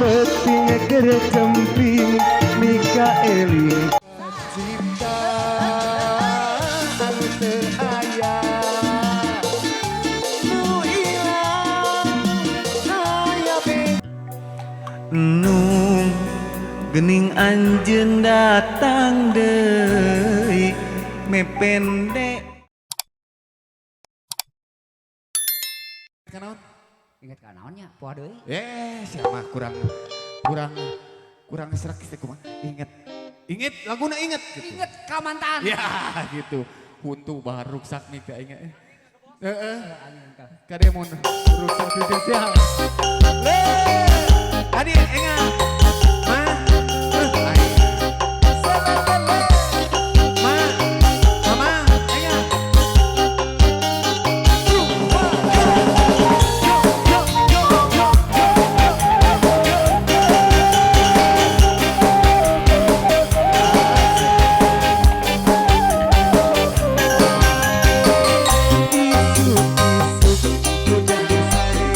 Peuting keur cemping mika eling cipta anu teu aya nu ilang aya be. Nung gening anjeun datang deui mepende. Kanaon? Ingat ka naonnya? Poa deui. Eh, siapa kurang kurang kurang serak teh kumaha? Inget. Inget, laguna inget gitu. Ingat ka mantan. Ya, gitu. Huntu bahar ruksak nih teh inget. Heeh. Kade mun ruksak teh siap. Le. Tadi enga. Ma. Ai. Ma. Mama, enga. Isuk-isuk hujan sare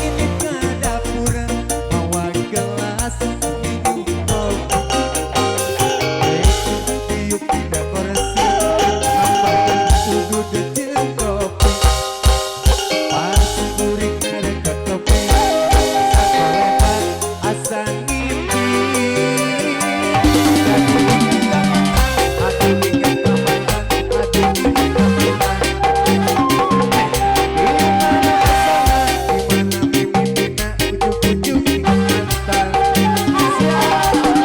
ini ke dapur bawa gelas minum kopi tiup tidak kursi hambarkeun udud jeung kopi pas kuring ngareket kopi sakolebat asa ngimpi. Aduh inget ka mantan, aduh inget ka mantan, di mana asana, di mana mimitina, ujug-ujug inget mantan. Bir cai atawa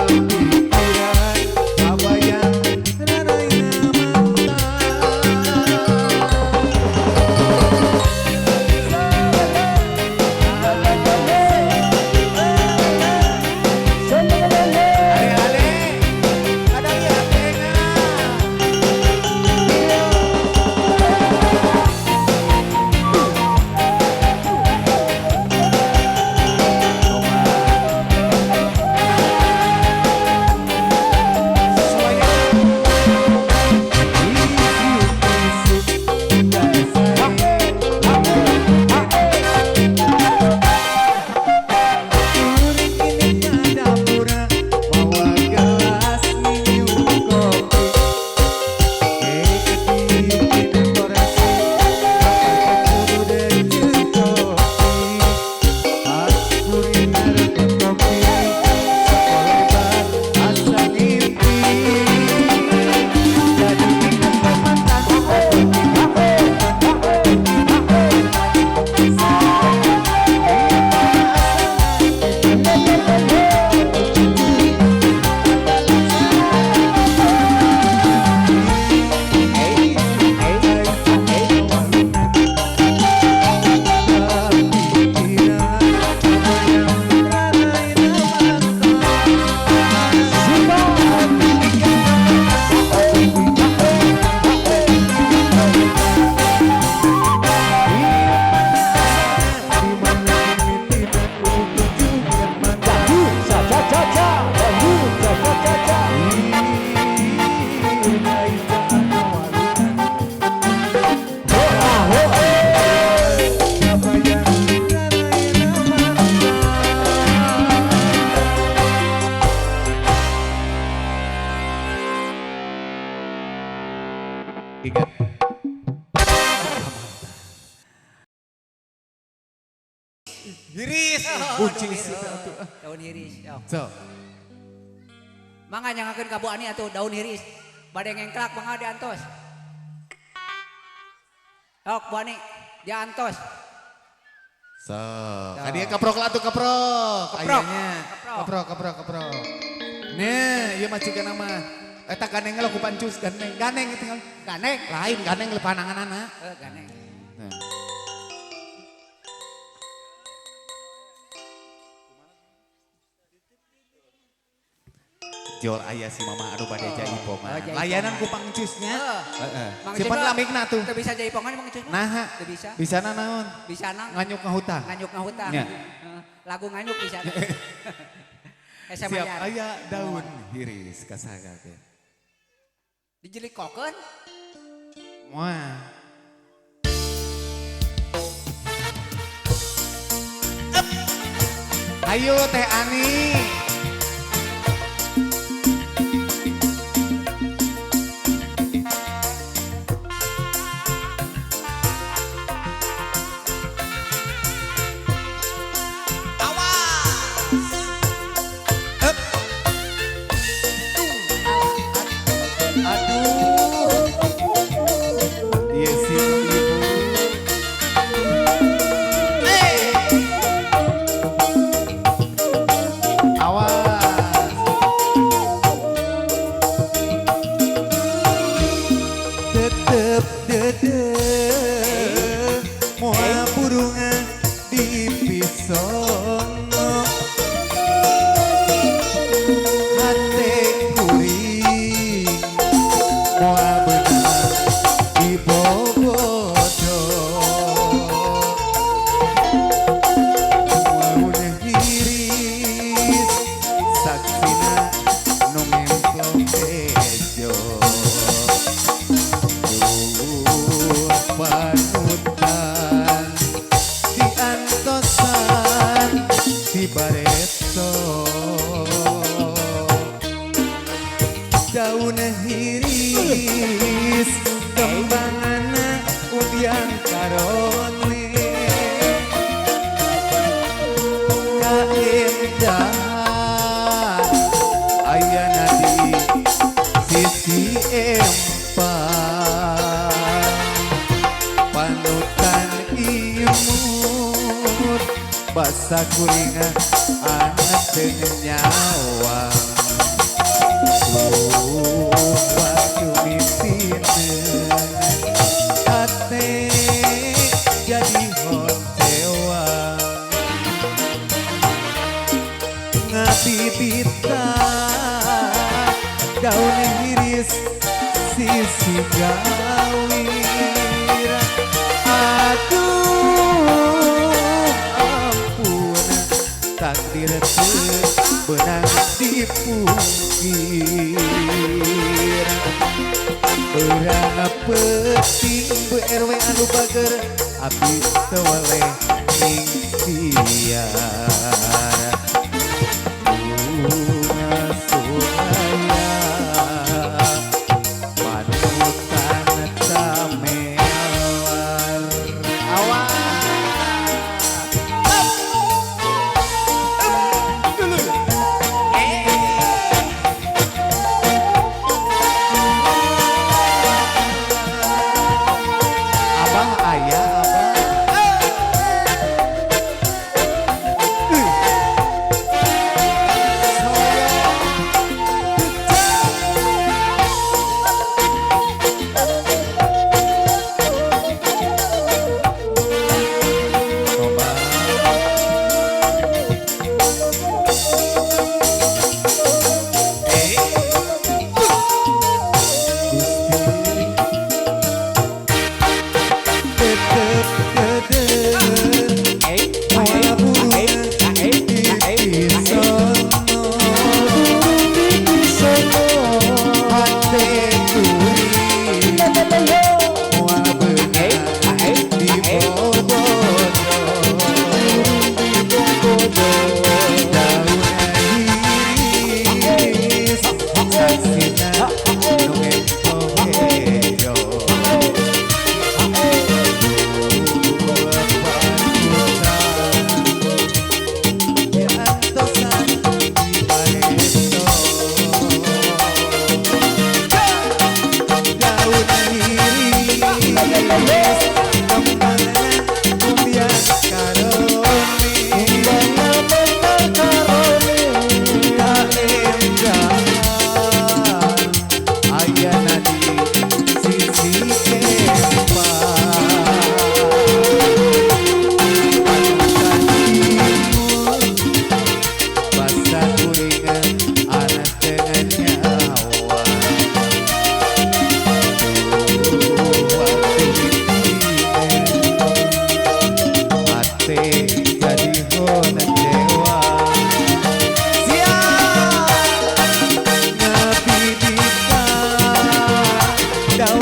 kapikiran kabayang raraina mantan. Ade-ade. Ada lihat enga. Isuk-isuk hujan sare kuring ini ke dapur bawa gelas minum kopi ketiup dina korsi hambarkeun udud jeung kopi pas kuring ngarekep kopi sakolebat asa ngimpi. Jadi inget ka mantan, aduh inget ka mantan, di mana asana, di mana mimitina, ujug-ujug. Kapikiran kabayang raraina mantan. Di mana asana, di mana mimitina, ujug-ujug inget mantan. Bir cai atawa kabayang raraina mantan. Ingat. Hiris, kunci sih atuh. Daun hiris. Yo. So, Mangga nyangakeun ka Bu Ani atuh daun hiris. Bade ngengklak mangga diantos. Sok Bu Ani diantos. So, kadieu keprok lah tuh keprok. Keprok. Ayahnya. Keprok. Keprok, keprok, keprok. Nih, ieu mah cigana mah. Eta gandeng lah ku pancus, gandeng, gandeng tinggal. Gandeng. Lain gandeng lepananganana. Eh, gandeng. Nah. Jol aya si mama aduh bade jaipongan. Oh, jaipongan. Layanan ku pangcusnya. Heeh. Heeh. Mang Simpen Cus lah mikna tuh. Teu bisa jaipongan Mang Cus mah. Naha. Teu bisa. Bisa naon? Bisa nang Nganyuk ngahutang. nganyuk ngahutang. Nya. Heeh, lagu nganyuk bisa. Siap aya daun hiris kasaga teh. Dijelikokeun? Moal. Ayo Teh Ani. Awas. Up. Aduh. Iya sih ibu. Awas. Tetep dede moal burungan di pisongo hate kuring moal beunang di bobodo moal hiris saksina nu ngemplok bejo. Duh panutan diantosan di bareto daun hiris kembanganna udiang karone kaendahan ayana di sisi empang panutan imut basa kuringan anak dengan nyawa. Waktu mimpineun hate jadi hotewa ngabibita daun hiris sisi gawir. Aduh ampun takdir teu beunang dipungkir. Urang peuting Bu RW anu bager abdi teu weleh ning siar. Bunga sulaya panutan tamelar. Awas. Abah ayah abah.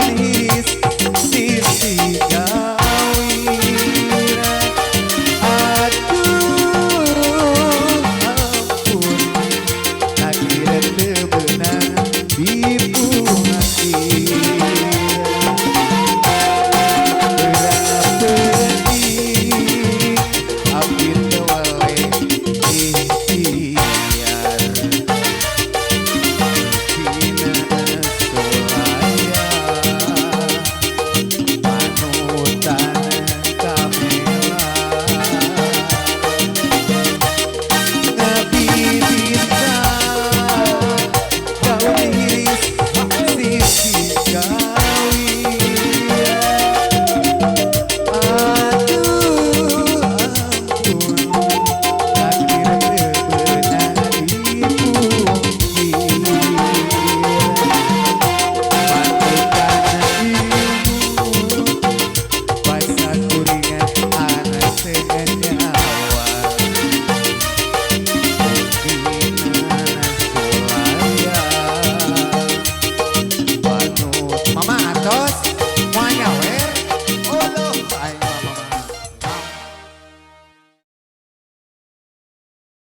Daun hiris.